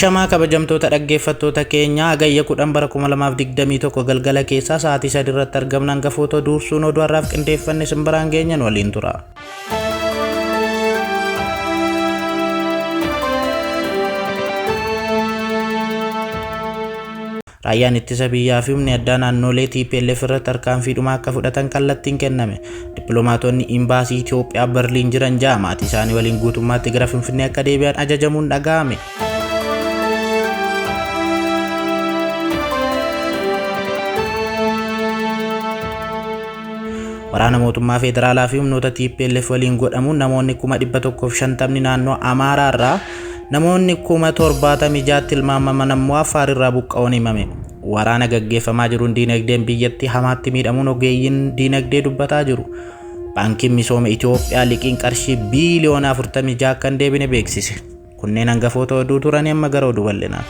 Ashamaa kabajamtoota dhaggeeffattoota keenyaa, Hagayya 10 bara 2021 galgala keessaa sa'aatii 3 irratti argamna. Hangafoota duursuun oduu har'aaf qindeeffanne simbiraan geenyan waliin tura. Raayyaan ittisa biyyaa fi humni addaa naannolee TPLF irratti tarkaanfii dhumaa akka fudhatan kallattiin kenname. Dippiloomaatonni Imbaasii Itoophiyaa Berliin jiran 6 maatii isaanii waliin guutummaatti gara Finfinnee akka deebi'an ajajamuun dhaga'ame. Waraana mootummaa federaalaa fi humnoota TPLF waliin godhamuun namoonni 150,000 naannoo Amaaraa irraa, namoonni 76,000 tilmaamaman ammoo Affaar irraa buqqa'uun himame. Waraana gaggeeffamaa jiruun diinagdeen biyyattii hamaatti miidhamuun ogeeyyiin diinagdee dubbataa jiru. Baankiin Misooma Itoophiyaa liqiin qarshii biiliyoona 46 akka hin deebine beeksise. Kunneen hangafoota oduu turanii, amma gara oduu bal'inaa.